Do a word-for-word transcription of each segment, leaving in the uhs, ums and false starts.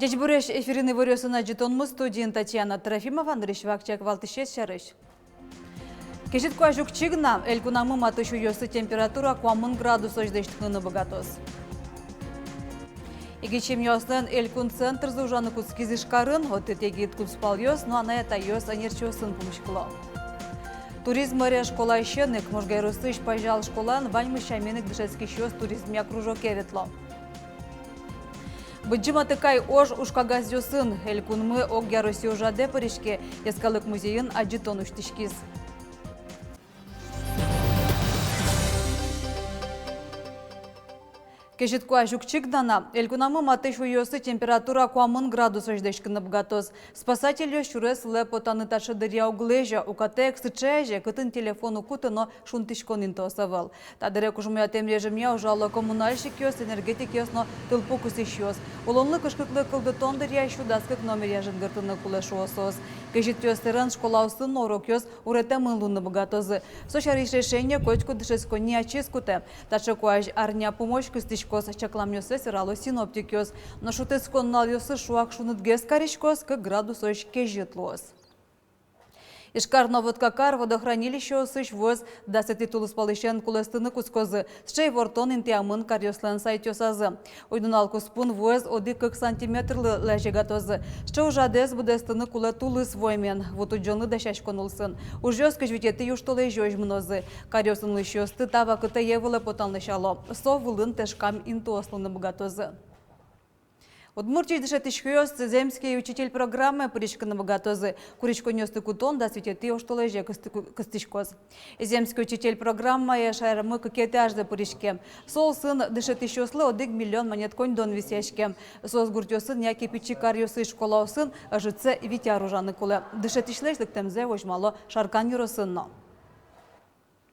Ӟечбуресь! Эфирын иворъёсын адӟытонмы, студиын Татьяна Трофимова. Нырысь вакчияк валтӥсез сярысь. Кезьыт куазь уг чигна. Элькунамы матысь уйёсы температура куамын градусозь лэсьтыны быгатоз. Егит семьяослэн элькун центрзы ужаны кутскиз Ижкарын. Отысь егит кузпалъёс но анай-атайёс ӧнерчиосын пумиськыло. Туризм ӧре школаысен ик. Можга ёросысь Пазял школаын ваньмыз сямен ик дышетскисьёс туризмъя кружоке ветло. Быдӟым Атыкай ож ужкагазъёсын. Элькунмы огъя Россия ужрадэ пыриське. Йӧскалык музейын адӟытон усьтӥськиз. Кезьыт куазь уг чигна на. Элькунамы матысь уйёсы температура куамын градусозь лэсьтыны быгатоз. Спасательёс сюрес вылэ потаны таӵе дыръя уг лэзё. Укатэ ик сыӵе азе, кытын телефон уг куты но шунтӥськон интыос ӧвӧл. Та дыре кужмоятэм режимъя ужало коммунальщикъёс, энергетикъёс но тылпу кысӥсьёс. Улонлы кышкытлык кылдытон дыръя сю дас кык номеръя жингыртыны кулэ, шуо соос. Кезьытъёс сэрен школаосын но урокъёс уретэмын луыны быгатозы. Со сярысь решение котькуд дышетсконни ачиз кутэ. Таӵе куазь арня пумозь кыстӥськоз, чакламъёссэ сэрало синоптикъёс. Но шутэтскон нуналъёсы шуак шунытгес кариськоз, кык градусозь кезьыт луоз. Ижкар но Воткакар водохранилищеосысь вуэз дасэтӥ тулыспалысен кулэстыны кутскозы. Сыӵе ивортон интыямын каръёслэн сайтъёсазы. Уйнунал куспын вуэз одӥг-кык сантиметрлы лазегатозы. Сыӵе ужрадэз быдэстыны кулэ тулыс вуэмен, ву тудӟонлы дасяськон улсын. Ужъёс кызь витетӥ южтолэзёзь мынозы. Каръёсын улӥсьёсты та вакытэ йӧ вылэ потан лэсяло. Со вылын тэшкам интыос луыны быгатозы. Удмуртиысь дышетӥсьёс «Земский учитель» программае пыриськыны быгатозы. Куриськонъёсты кутон дас витетӥ оштолэзе кысты-, кыстӥськоз. «Земский учитель» программае шаермы кыкетӥ арзэ пыриське. Со улсын дышетӥсьёслы одӥг миллион манет коньдон висъяське. Соос гуртъёсын яке пичи каръёсысь школаосын ӧжытсэ вить ар ужаны кулэ. Дышетӥсьлэсь лыктэмзэ возьмало Шаркан ёросын но.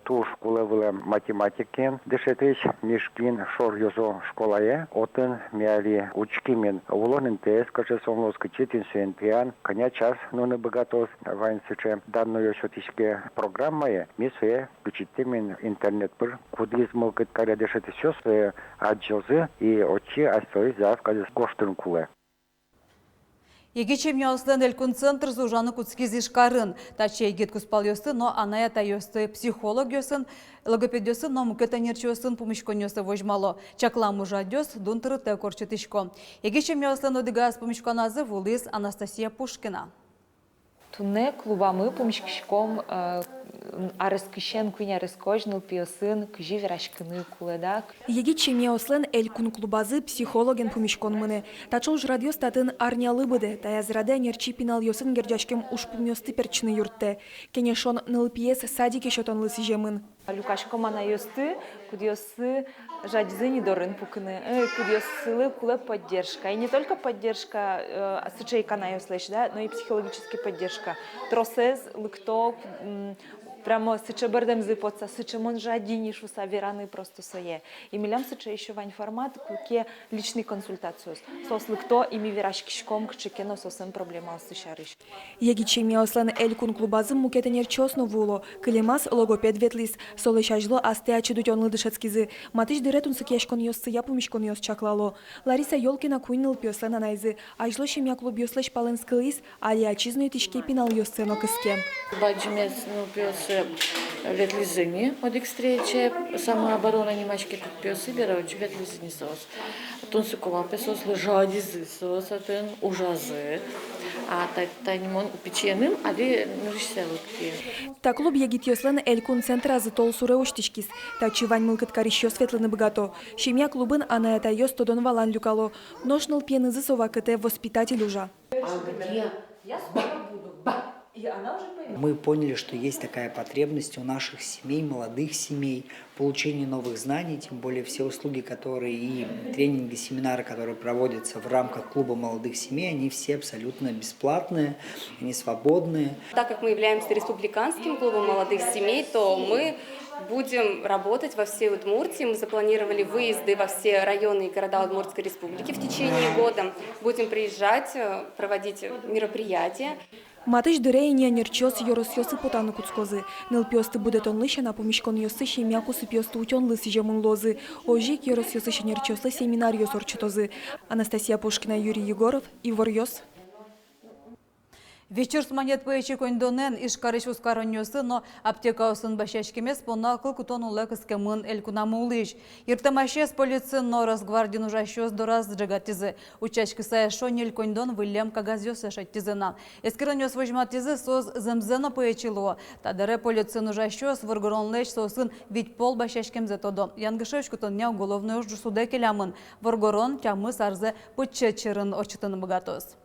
Туж кулэ вылэм математикаен дышетӥсь. Мишкин шоръёзо школае. Отын ми али учкимы, улон интыез кыӵе со луоз, кытчы тӥни со интыян, кӧня час нуны быгатоз. Вань сыӵе данныйёс сётӥське программае, ми сое кытчы тӥни интернет пыр, кудӥз мылкыд каре дышетӥсьёс, сое адӟозы, и отчы асьсэлэсь заявказэс гожтыны кулэ. Егит семьяослэн элькун центрзы ужаны кутскиз Ижкарын. Татчы егит кузпалъёсты но анай-атайёсты психологъёсын, логопедъёсын но мукет ӧнерчиосын пумиськонъёсты возьмало. Чаклам ужрадъёс дун тырытэк ортчытӥсько. Егит семьяослэн одӥгаз пумиськоназы вуылӥз Анастасия Пушкина. Туннэ клубамы пумиськиськом, э, арескысен куинь арескозь нылпиосын, кызьы вераськыны кулэ, да. Егит семьяослэн элькун клубазы психологен пумиськон мынэ. Таӵе ужрадъёс татын арнялы быдэ. Таяз радэ ӧнерчи пиналъёсын герӟаськем ужпумъёсты пертчыны юрттэ. Кенешон нылпиез садике сётонлы сӥземын. Люкаськом анайёсты, кудъёссы жадизы ни дорын пукыны, э, кудъёссылы кулэ поддержка. И не только поддержка, э, сыӵе ик анайёслэсь, да, но и психологический поддержка. Тросэз лыкто, м, прямо сыӵе бӧрдэмзы потса, сыӵе мон жади ни шуса вераны просто сое. И милям сыӵе ещё вань формат, куке личный консультациос. Соос лыкто, и ми вераськиськом кыӵе ке но соослэн проблемаоссы сярысь. Егит семьяослэн элькун клубазы мукет ӧнерчиос но вуыло. Кылемаз логопед ветлӥз. Солэсь азьло астэ ачид утёнлы дышетскизы. Матысь дыре тунсыкъяськонъёссыя пумиськонъёс чаклало. Лариса Ёлкина куинь нылпиослэн анайзы. Азьло семья клубъёслэсь палэнскылӥз, али ачиз но итӥське, пиналъёссэ но кыскем. Бадӟымесь нылпиосы ветлӥзы ни одӥг встречае, «Самооборона» нимаське, кык пиосы бере отчы ветлӥзы ни соос. Тунсыко вал, пе, соослы жадизы соос отын ужазы. А та, тани мон пичиеным али нырысьсэ лыктӥ. Та клуб егитъёслэн элькун центразы толсуре усьтӥськиз. Татчы вань мылкыд карисьёс ветлыны быгато. Семья клубын анай-атайёс тодон-валан люкало. Нош нылпиенызы со вакытэ воспитатель ужа. А где? Я скоро буду. Ба! И она уже поймёт. Мы поняли, что есть такая потребность у наших семей, молодых семей, в получении новых знаний, тем более все услуги, которые и тренинги, семинары, которые проводятся в рамках клуба молодых семей, они все абсолютно бесплатные, они свободные. Так как мы являемся республиканским клубом молодых семей, то мы будем работать во всей Удмуртии. Мы запланировали выезды во все районы и города Удмуртской Республики в течение года. Будем приезжать, э, проводить мероприятия. Матысь дыре ини ӧнерчиос ёросъёсы потаны кутскозы. Нылпиосты будэтонлы сяна пумиськонъёссы семья кусыпъёсты утёнлы сӥземын луозы. Озьы ик ёросъёсысь ӧнерчиослы семинаръёс ортчытозы. Анастасия Пушкина, Юрий Егоров, «Иворъёс». Вить сюрс манет пӧечи коньдонэн Ижкарысь вузкаронъёсын но аптекаосын басьяськемез понна кыл кутон улэ кыскемын элькунамы улӥсь. Йыртэмасез полициын но Росгвардиын ужасьёс дораз ӝегатӥзы. Утчаськыса эшшо ньыль коньдон выллем кагазъёссэ шедьтӥзы на. Эскеронъёс возьматӥзы, соос зэмзэ но пӧечи луо. Та дыре полициын ужасьёс воргоронлэсь соосын вить пол басьяськемзэ тодо. Янгыше уськытонъя уголовной уж ӝутсудэ келямын. Воргорон тямыс арзэ пытчет сьӧрын ортчытыны быгатоз.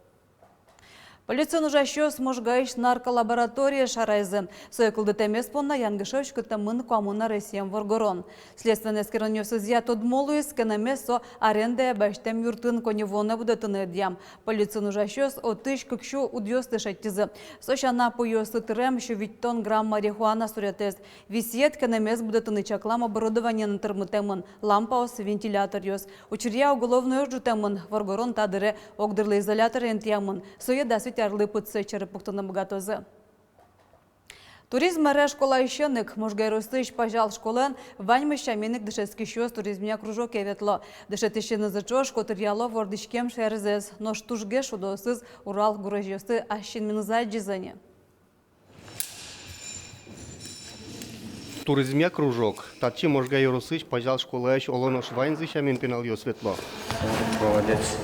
Полициын ужасьёс Можгаысь нарколабораторие шарайзы. Сое кылдытэмез понна янгыше уськытэмын куамын аресъем воргорон. Следственной эскеронъёсызъя тодмо луиз, кенэмез со арендае басьтэм юртын коньывуонэ будэтыны ӧдъям. Полициын ужасьёс отысь кык сю удъёсты шедьтӥзы. Со сяна, пуйыосты тырем сю витьтон грамм марихуана суретэз. Висъет кенэмез будэтыны чаклам оборудованиен тырмытэмын: лампаос, вентиляторъёс. Учыръя уголовной уж ӝутэмын, воргорон та дыре огдырлы изоляторе интыямын. Сое дас вить арлы пытсэт сьӧры пуктыны быгатозы. Туризм ӧре школаысен ик. Можга ёросысь Пазял школаын ваньмыз сямен ик дышетскисьёс туризмъя кружоке ветло. Дышетӥсенызы ӵош котыръяло вордӥськем шаерзэс, нош тужгес шудоосыз Урал гурезьёсты ас синмынызы адӟизы ни. Туризмъя кружок. Татчы Можга ёросысь Пазял школаысь оло нош ваньзы сямен пиналъёс ветло. Молодец.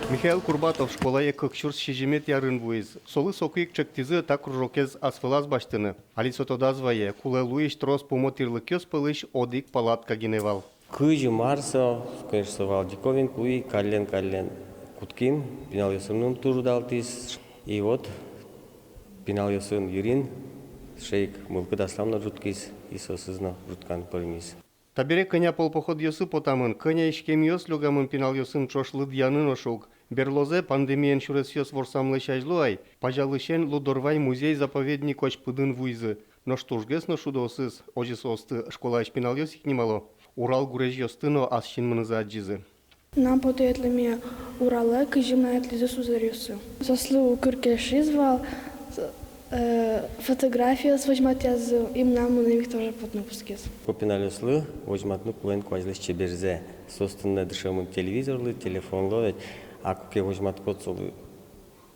Михаил Курбатов школае кык сюрс сизьыметӥ арын вуиз. Солы соку ик чектӥзы та кружокез ас вылаз басьтыны. Али со тодаз вае, кулэ луись трос пумо тӥрлыкъёс пӧлысь одӥг палатка гинэ вал. Кызьы, мар со, конечно, вал диковинка, уй, каллен-каллен кутским, пиналъёсмы но туж удалтӥз. И вот пиналъёсын йырин сыӵе ик мылкыд аслам но ӝутскиз, и соосыз но ӝуткан пӧрмиз. Табере кӧня пол походъёсы потамын, кӧня иськемъёс лёгамын пиналъёсын ӵош, лыдъяны но шуг. Берлозэ, пандемиен сюресъёс ворсамлэсь азьло ай, Пазялысен Лудорвай музей-заповедникозь пыдын вуизы. Нош тужгес но шудоосыз, озьы соосты школаысь пиналъёс ик нимало, Урал гурезьёсты но ас синмынызы адӟизы. Мынам потэ ветлэме Уралэ, кызьы мынам ветлӥзы сузэръёсы. Соослы укыр кельшиз вал, э, фотографиос возьматъязы, и мынам мыным ик тоже потыны кутскиз. Ку пиналъёслы возьматыны кулэ инкуазьлэсь чеберзэ. Соос туннэ дышемын телевизорлы, телефонлы ведь, а куке возьматӥськод солы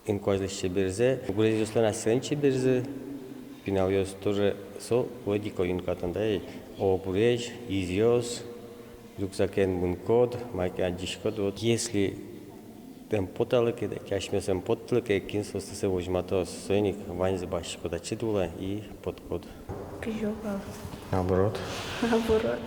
инкуазьлэсь чеберзэ, гурезьёслэн асьсэлэн чеберзы, пиналъёс тоже, со логика юнкатын, да, и огурезь, изъёс, рюкзакен мынӥськод, мае ке адӟиськод, вот, если эн поталыке, да, асьмеос эн поттылыке, кин соосты сое возьматоз, соин ик ваньзэ басьтӥськод ачид улэ и поттӥськод. Кызьы ог вал? Наоборот. Наоборот.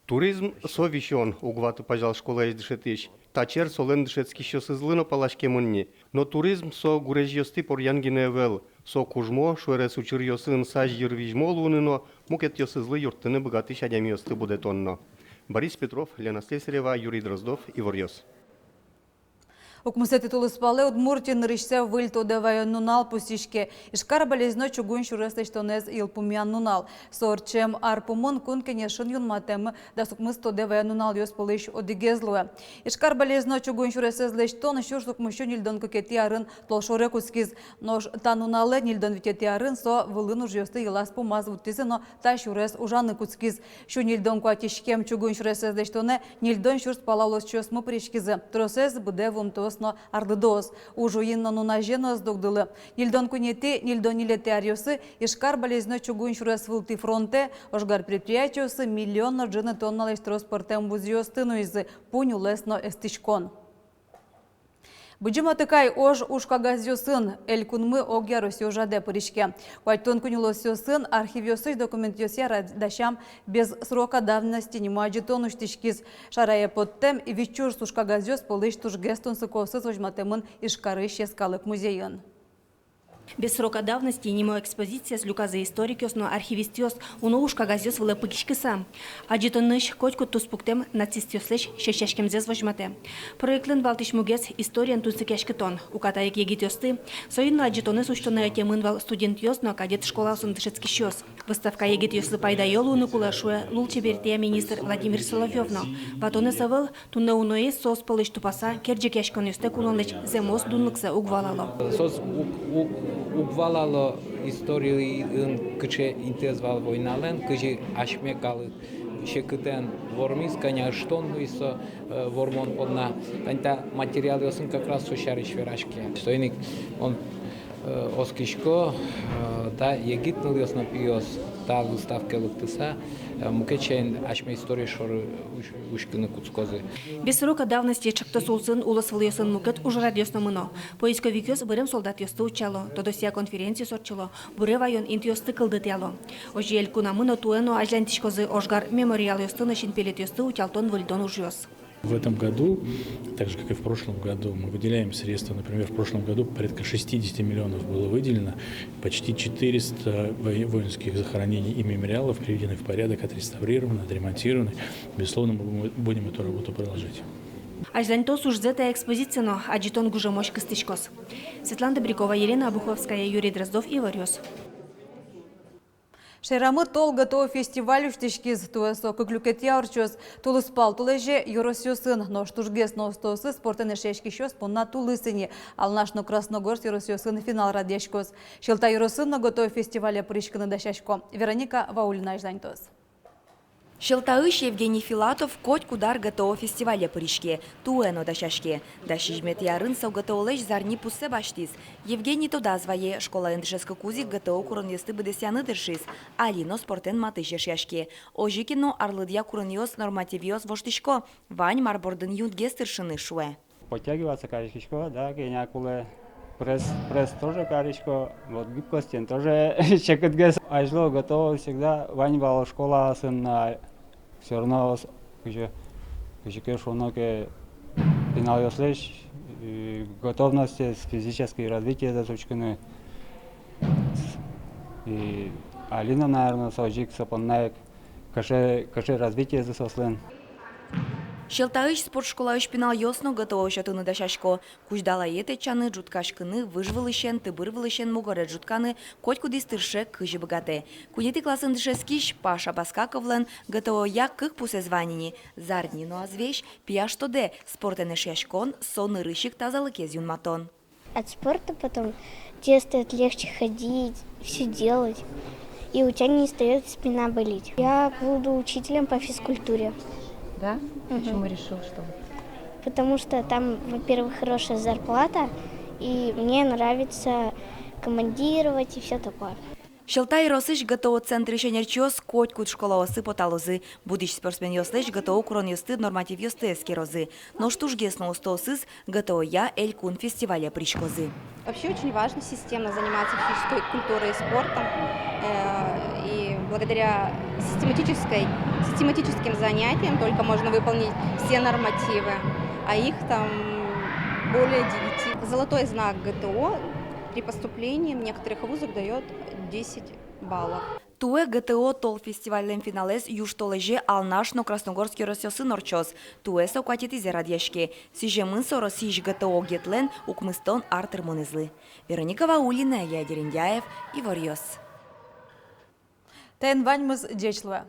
Туризм — со висён, уг ваты Пазял школаысь дышетӥсь. Та чер солэн дышетскисьёсызлы но паласькемын ни. Но туризм — со гурезьёстӥ поръян гинэ ӧвӧл. Со кужмо, шуэрес учыръёсын сазь йырвизьмо луыны но мукетъёсызлы юрттыны быгатӥсь адямиосты будэтон но. Борис Петров, Лена Слесарева, Юрий Дроздов, «Иворъёс». Укмысэтӥ тулыспалэ Удмуртиын нырысьсэ выль тодэ ваён нунал пусйиське. Ижкар-Балезино чугун сюрес лэсьтонэз йылпумъян нунал. Со ортчем ар пумын Кун Кенешын юнматэмын дас укмыс тодэ ваён нуналъёс пӧлысь одӥгез луэ. Ижкар-Балезино чугун сюресэз лэсьтон сюрс укмыссю ньыльдон кыкетӥ арын толшоре кутскиз. Нош та нуналэ, ньыльдон витетӥ арын, со вылын ужъёсты йылаз-пумаз вуттӥзы но та сюрес ужаны кутскиз. Сю ньыльдон куать иськем чугун сюресэз лэсьтонэ ньыльдон сюрс пала улосчиосмы пыриськизы. Тросэз быдэ вуымтэос но арлыдоос. Уж уин но нуназе но ӧз дугдылы. Ньыльдон куинетӥ, ньыльдон ньылетӥ аръёсы Ижкар-Балезино чугун сюрес вылтӥ фронтэ ожгар предприятиосы миллион но ӝыны тонналэсь трос пӧртэм вузъёсты нуизы, пунь улэс но эстӥськон. Быдӟым Атыкай ож уж кагазъёсын. Элькунмы огъя Россия ужрадэ пыриське. Куатьтон куинь улосъёсын архивъёсысь документъёсъя ра-, дасям «Без срока давности» нимо адӟытон усьтӥськиз. Шарае поттэм вить сюрс уж кагазъёс пӧлысь тужгес тунсыкоосыз возьматэмын Ижкарысь Йӧскалык музейын. «Без срока давности» нимо экспозициез люказы историкъёс но архивистъёс, уно уж кагазъёс вылэ пыкиськыса. Адӟытонысь котькуд туспуктэм нацистъёслэсь сьӧсьяськемзэс возьматэ. Проектлэн валтӥсь мугез — историен тунсыкъяськытон. Уката ик егитъёсты, соин но адӟытонэз усьтонэ ӧтемын вал студентъёс но кадет школаосын дышетскисьёс. Выставка егитъёслы пайдаё луыны кулэ, шуэ лулчеберетъя министр Владимир Соловьёв но. Ватонэз ӧвӧл, туннэ уноез соос пӧлысь тупаса, керӟегъяськонъёстэк улонлэсь зэмос дунлыксэ уг валало. Соос уг, уг, уг валало историын, кыӵе интыез вал войналэн, кызьы асьме калык секытэн вормиз, кӧня ыштон луиз со, э, вормон понна. Тани та материалъёсын как раз со сярысь вераське. Соин ик мон, э, оскисько, э, та егит нылъёс но пиос та выставкае лыктыса, э, мукет сямен асьме история шоры усь-, уськыны кутскозы. Без срока давности чектос улсын улосвылъёсын мукет ужрадъёс но мыно. Поисковикъёс бырем солдатъёсты утчало, тодосъя конференциос ортчыло, буре ваён интыосты кылдытъяло. Озьы элькунамы но туэ но азьланьтӥськозы ожгар мемориалъёсты но синпелетъёсты утялтон-выльдон ужъёс. В этом году, так же, как и в прошлом году, мы выделяем средства. Например, в прошлом году порядка шестидесяти миллионов было выделено, почти четыреста во-, воинских захоронений и мемориалов приведены в порядок, отреставрированы, отремонтированы. Безусловно, мы будем, будем эту работу продолжать. Азьланьтоз ужзэ та экспозиция но, адӟытон гужемозь кыстӥськоз. Светлана Добрякова, Елена Обуховская, Юрий Дроздов, «Иворъёс». Шаерамы «Тол ГТО» фестиваль усьтӥськиз. Туэ со кык люкетъя ортчоз. Тулыспал толэзе ёросъёсын, нош тужгес но устоосыз спортэн эшъяськисьёс понна тулыс ини Алнаш но Красногорск ёросъёсын финал радъяськоз. Сьӧлта ёросын но ГТО фестивале пыриськыны дасясько. Вероника Ваулина азьланьтоз. Сьӧлтаысь Евгений Филатов котькуд ар ГТО фестивале пыриське, туэ но дасяське. Дас сизьыметӥ арын со ГТО-лэсь зарни пуссэ басьтӥз. Евгений тодаз вае, школаын дышетскыкуз ик ГТО куронъёсты быдэсъяны тыршиз, али но спортэн матысь эшъяське. Озьы ке но, арлыдъя куронъёс, нормативъёс воштӥсько, вань мар бордын юнгес тыршыны, шуэ. Подтягиваться кариськисько, да, кӧня кулэ. Пресс, пресс тоже карисько, вот гибкостен тоже секытгес. Азьло ГТО всегда вань вал школаосын, а всё равно с-, кызьы, кызьы ке шуоно ке, пиналъёслэсь, э, готовностез, физическое развитиезэс учкыны. И али но, наверно, со озьы ик, со понна ик кыӵе, кыӵе развитиезы соослэн. Сьӧлтаысь спортшколаысь пиналъёс но ГТО сётыны дасясько. Кузьдалае тэтчаны, ӝуткаськыны, выж вылысен, тыбыр вылысен мугорез ӝутканы котькудӥз тырше, кызьы быгатэ. Куинетӥ классын дышетскись Паша Баскаковлэн ГТО-я кык пусэз вань ини: зарни но азвесь. Пияш тодэ, спортэн эшъяськон — со нырысь ик тазалыкез юнматон. От спорта потом тебе станет легче ходить, всё делать. И у тебя не станет спина болеть. Я буду учителем по физкультуре. Да? Мгм. Почему решил, что вот? Потому что там, во-первых, хорошая зарплата, и мне нравится командировать и всё такое. Сьӧлта ёросысь ГТО центрысь ӧнерчиос котькуд школаосы поталозы, будӥсь спортсменъёслэсь ГТО куронъёсты, нормативъёсты эскерозы. Нош тужгес но устоосыз ГТО-я элькун фестивале пыриськозы. Вообще очень важно системно заниматься физической культурой и спортом. Э, и благодаря систематической, систематическим занятиям только можно выполнить все нормативы, а их там более девяти. Золотой знак ГТО при поступлении в некоторых вузах даёт десять баллов. Туэ ГТО «Тол» фестивальлэн финалэз южтолэзе Алнаш но Красногорск ёросъёсын ортчоз. Туэ со куатетӥзэ радъяське. Сӥземын со Россиысь ГТО огетлэн укмыстон ар тырмонэзлы. Вероника Ваулина, Илья Дерендяев, «Иворъёс». Таин ваньмыз. Ӟеч луэ.